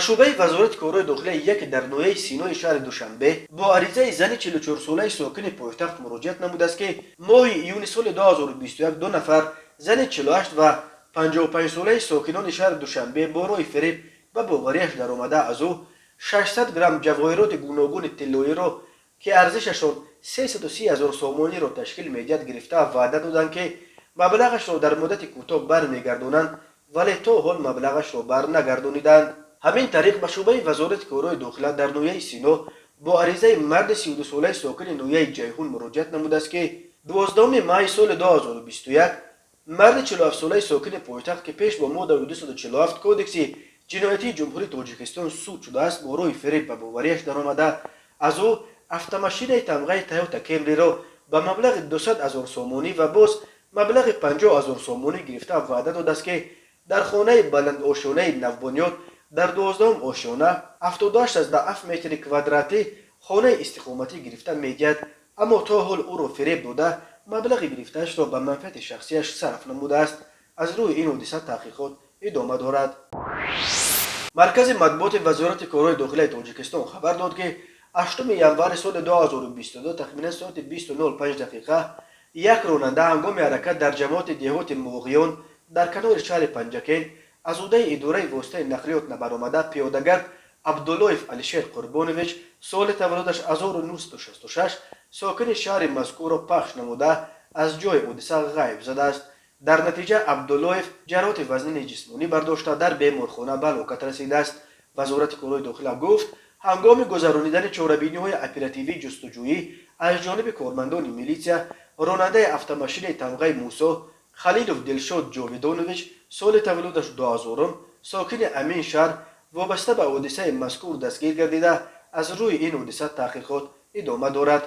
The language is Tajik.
Шӯъбаи Вазорати корҳои дохилия яке дар ноҳияи Синои шаҳри Душанбе бо аризаи зани 44-солаи сокини пойтахт муроҷиат намудааст, ки моҳи июни соли 2021 ду нафар зани 48 ва 55-солаи сокинони шаҳри Душанбе бо роҳи фиреб ба боварияш даромада, аз ӯ 600 грамм ҷавоҳироти гуногуни тиллоиро, ки арзишашон 330 ҳазор сомониро ташкил медиҳад, гирифта, ваъда доданд, ки маблағашро дар муддати кӯтоҳ бармегардонанд, вале то ҳол маблағашро барнагардониданд. Ҳамин тариқ, ба шӯъбаи Вазорати корҳои дохила дар ноҳияи Сино бо аризаи марди 32-солаи сокини ноҳияи Ҷайҳун муроҷиат намудааст, ки 12 майи соли 2021 марди 47-солаи сокини пойтахт, ки пеш бо моддаи 247 Кодекси ҷиноятии Ҷумҳурии Тоҷикистон суд шудааст, бо роҳи фиреб ба боварияш даромада, аз ӯ автомашинаи тамғаи Тойота Кемриро ба маблағи 200 ҳазор сомонӣ ва боз маблағи 50 ҳазор сомонӣ гирифта, ваъда додааст, ки дар хонаи баландошёнаи навбунёд дар 12-ум ошёна 78,7 метри квадратӣ хонаи истиқоматӣ гирифта медиҳад, аммо то ҳол ӯро фиреб дода, маблағи гирифтаашро ба манфиати шахсияш сарф намудааст. Аз рӯи ин ҳодиса таҳқиқот идома дорад. Маркази матбуоти Вазорати корҳои дохилаи Тоҷикистон хабар дод, ки 8 январи соли 2022 тахминан соати 20:05 дақиқа як ронанда ҳангоми ҳаракат дар ҷамоати деҳоти Муғиён дар канори шаҳри Панҷакент аз ӯҳдаи идораи воситаи нақлиёт набаромада, пиёдагард Абдуллоев Алишер Қурбонович, соли таваллудаш 1966, сокини шаҳри мазкурро пахш намуда, аз ҷои ҳодиса ғайб задааст. Дар натиҷа Абдуллоев ҷароҳати вазнини ҷисмонӣ бардошта, дар беморхона ба ҳалокат расидааст. Вазорати корҳои дохила гуфт, ҳангоми гузаронидани чорабиниҳои оперативии ҷустуҷӯӣ аз ҷониби кормандони милитсия ронандаи автомашинаи тамғаи Мусо Халилов Дилшод Ҷовидонович, соли таваллудаш 2000, сокини ҳамин шаҳр, вобаста ба ҳодисаи мазкур дастгир гардида, аз рӯи ин ҳодиса таҳқиқот идома дорад.